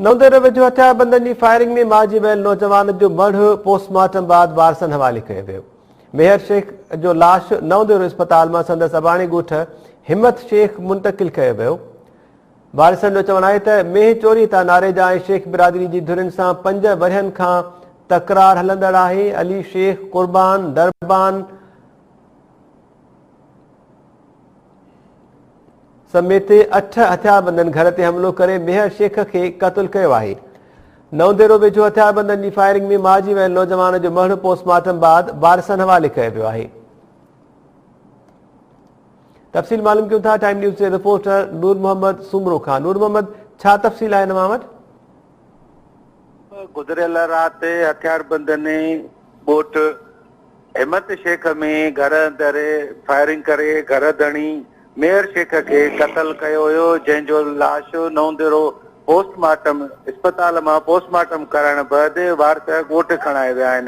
نئون ويجهو هٿياربندن جي فائرنگ ۾ مارجي ويل نوجوان جو مڙهه پوسٽ مارٽم بعد وارثن حوالي ڪيو ويو. ميهر شيخ جو لاش نئون ديرو اسپتال مان سندس اباڻي ڳوٺ همت شيخ منتقل ڪيو ويو. وارثن جو چوڻ آهي ته مينهن چوري تان ناريجا ۽ شيخ برادري جي ڌرين سان پنج ورهين کان تڪرار هلندڙ آهي. علي شيخ، قربان، دربان سميت اٺ هٿياربندن گهر تي حملو ڪري ميهر شيخ کي قتل ڪيو آهي. نئون ديرو ويجهو هٿياربندن جي فائرنگ ۾ مارجي ويل نوجوان جو مڙهه پوسٽ مارٽم بعد وارثن حوالي ڪيو ويو آهي. تفصيل معلوم ڪيون ٿا ٽائيم نيوز جي رپورٽر نور محمد سومرو کان. نور محمد ڇا تفصيل آهن اوهان وٽ؟ گذريل رات هٿياربندن ڳوٺ همت شيخ ۾ گهر اندر فائرنگ ڪري گهر ڌڻي ميهر شيخ کي قتل ڪيو ويو، جنهن جو لاش نئون ديرو پوسٽ مارٽم اسپتال مان پوسٽ مارٽم ڪرائڻ بعد وارث ڳوٺ کڻائي ويا آهن.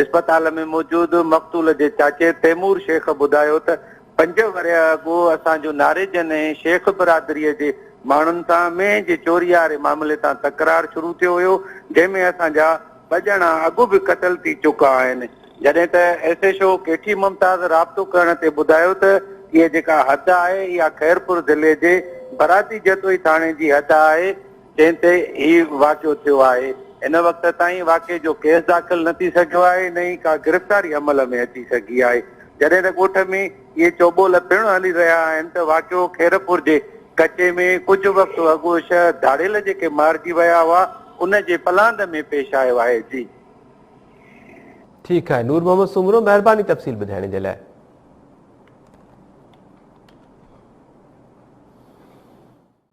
اسپتال ۾ موجود مقتول جي چاچي تيمور شيخ ٻڌايو ته پنج ورهيه اڳ اسان جو ناريجن ۽ شيخ برادري جي ماڻهن سان مينهن جي چوري واري معاملي تان تڪرار شروع ٿيو هيو، جنهن ۾ اسان جا ٻه ڄڻا اڳ به قتل ٿي چڪا آهن، جڏهن ته ايس ايڇ او ڪيٺي ممتاز رابطو ڪرڻ تي ٻڌايو ته هيء جيڪا حد آهي اها خيرپور ضلعي جي برادي جتوئي ٿاڻي جي حد آهي جنهن تي هي واقعو ٿيو آهي، هن وقت تائين واقعي جو ڪيس داخل نه ٿي سگهيو آهي نه ئي ڪا گرفتاري عمل ۾ اچي سگهي آهي، جڏهن ته ڳوٺ ۾ اهي چوٻول پڻ هلي رهيا آهن ته واقعو خيرپور جي ڪچي ۾ ڪجهه وقت اڳ شهه ڌاڙيل جيڪي مارجي ويا هئا ان جي پلاند ۾ پيش آيو آهي. جي. ٺيڪ آهي نور محمد سومرو مهرباني تفصيل ٻڌائڻ جي لاء.